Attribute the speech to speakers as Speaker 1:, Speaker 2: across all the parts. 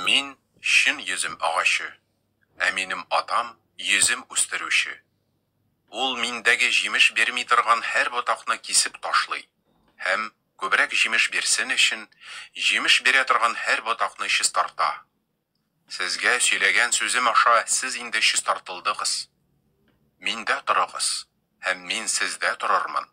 Speaker 1: Мин, чын йөзем агачы, ә минем Атам, йөзем үстерүче. Ул миндәге җимеш бирми торган һәр ботакны кисеп ташлый һәм, күбрәк җимеш бирсен өчен, җимеш бирә торган һәр ботакны чистарта. Сезгә сөйләгән сүзем аша сез инде чистартылдыгыз. Миндә торыгыз, һәм мин сездә торырмын.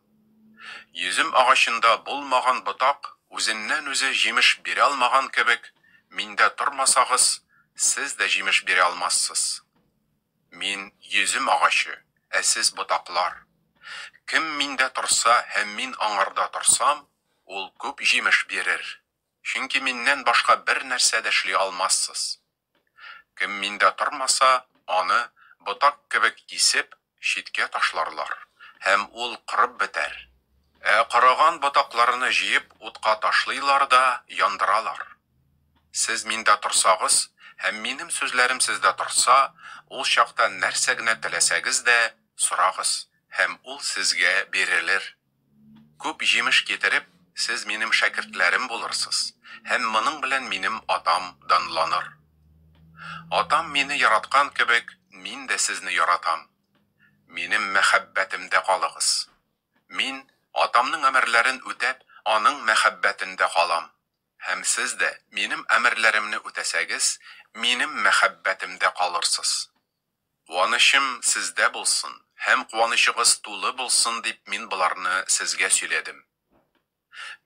Speaker 1: Йөзем агачында булмаган ботак үзеннән-үзе җимеш бирә алмаган кебек, миндә тормасагыз, сез дә җимеш бирә алмассыз. Мин йөзем агачы, ә сез ботаклар. Кем миндә торса һәм мин аңарда торсам, ул күп җимеш бирер. Чөнки миннән башка бернәрсә дә эшли алмассыз. Кем миндә тормаса, аны, ботак кебек кисеп, читкә ташларлар, һәм ул корып бетәр. Ә корыган ботакларны җыеп, утка ташлыйлар да яндыралар. Сез миндә торсагыз, һәм минем сүзләрем сездә торса, ул чакта нәрсә генә теләсәгез дә, сорагыз, һәм ул сезгә бирелер. Күп җимеш китереп, сез минем шәкертләрем булырсыз, һәм моның белән минем Атам данланыр. Атам мине яраткан кебек, мин дә сезне яратам. Минем мәхәббәтемдә калыгыз. Мин, Атамның әмерләрен үтәп, аның мәхәббәтендә калам. Һәм сез дә, минем әмерләремне үтәсәгез, минем мәхәббәтемдә калырсыз. Куанычым сездә булсын, һәм куанычыгыз тулы булсын дип мин боларны сезгә сөйләдем.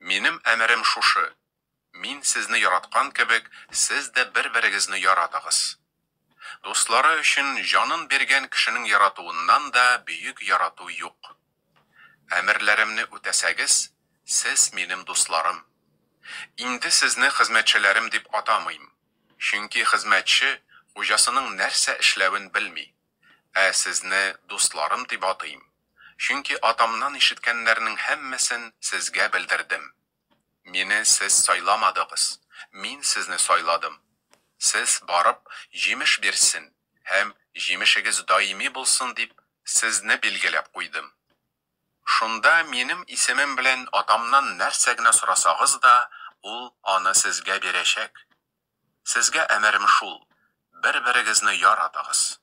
Speaker 1: Минем әмерем шушы: мин сезне яраткан кебек, сез дә бер-берегезне яратыгыз. Дуслары өчен җанын биргән кешенең яратуыннан да бөек ярату юк. Әмерләремне үтәсәгез, сез минем дусларым. Инде сезне хезмәтчеләрем дип атамыйм, чөнки хезмәтче хуҗасының нәрсә эшләвен белми. Ә сезне дусларым дип атыйм, чөнки Атамнан ишеткәннәрнең һәммәсен сезгә белдердем. Мине сез сайламадыгыз, мин сезне сайладым. Сез барып, җимеш бирсен һәм җимешегез даими булсын дип, сезне билгеләп куйдым. Шунда минем исемем белән Атамнан нәрсә генә сорасагыз да, ул аны сезгә бирәчәк. Сезгә әмерем шул: бер-берегезне яратыгыз.